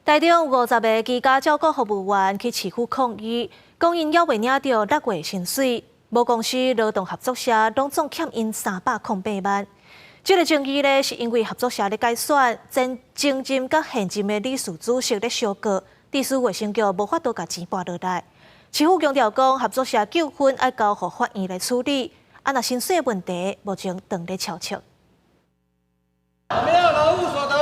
台中有50個居家照顧服務員去市府抗議，講𪜶猶未領著6月薪水，母公司勞動合作社攏總欠𪜶308萬。這個爭議咧，是因為合作社咧改選，前前任佮現任的理事主席咧相告，致使衛生局無法度共錢撥落來。市府強調講，合作社糾紛愛交予法院來處理，啊若薪水問題，目前當咧悄悄。我們要勞務所得。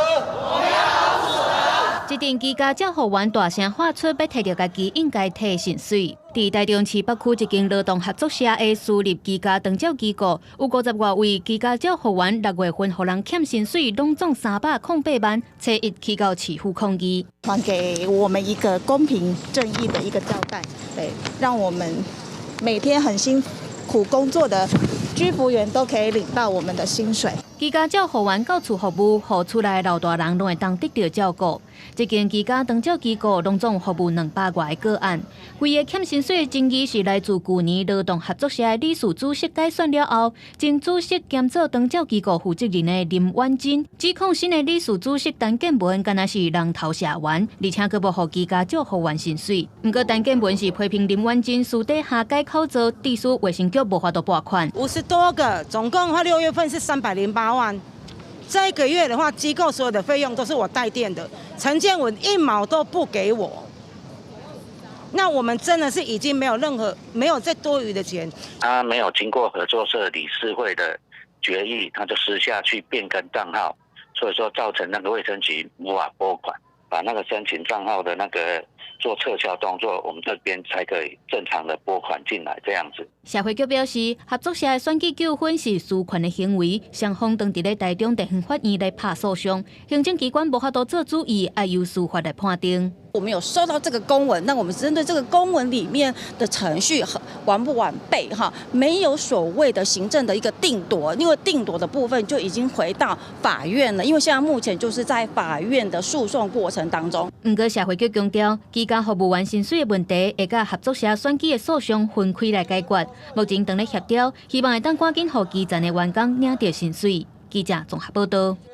這陣居家照護員大聲喊出，欲提著家己應該提薪水。佇台中市北區一間勞動合作社的私立居家長照機構，有50外位居家照護員6月份予人欠薪水，攏總308萬，初一去到市府抗議。還給我們一個公平正義的一個交代，對，讓我們每天很辛苦工作的居服員都可以領到我們的薪水。居家照護員到厝服務，予厝內老大人攏會當得著照顧。這間居家長照機構攏總服務200外個個案。規个欠薪水的爭議是來自舊年勞動合作社的理事主席改選了後，前主席兼做長照機構負責人的林婉珍指控新的理事主席陳建文敢若是人頭社員，而且閣無予居家照護員薪水。毋過陳建文是批評林婉珍私底下改口做，致使衛生局無法度撥款。50多個，總共的話6月份是308萬。這一個月的話，機構所有的費用都是我代墊的，陳建文一毛都不給我。那我們真的是已經沒有任何沒有再多餘的錢。他沒有經過合作社理事會的決議，他就私下去變更賬號，所以說造成那個衛生局無法撥款，把那個申請賬號的那個做撤銷動作，我們這邊才可以正常的撥款進來，這樣子。社會局表示，合作社的選舉糾紛是私權的行為，雙方當佇咧台中地方法院來拍訴訟，行政機關無法度做主意，愛由司法來判定。我們有收到這個公文，那我們針對這個公文裡面的程序完不完備？哈，沒有所謂的行政的一個定奪，因為定奪的部分就已經回到法院了，因為現在目前就是在法院的訴訟過程當中。毋過社會局強調，居家服務員薪水的問題會佮合作社選舉的訴訟分開來解決。目前當咧協調，希望會當趕緊予基層的員工領著薪水。記者綜合報導。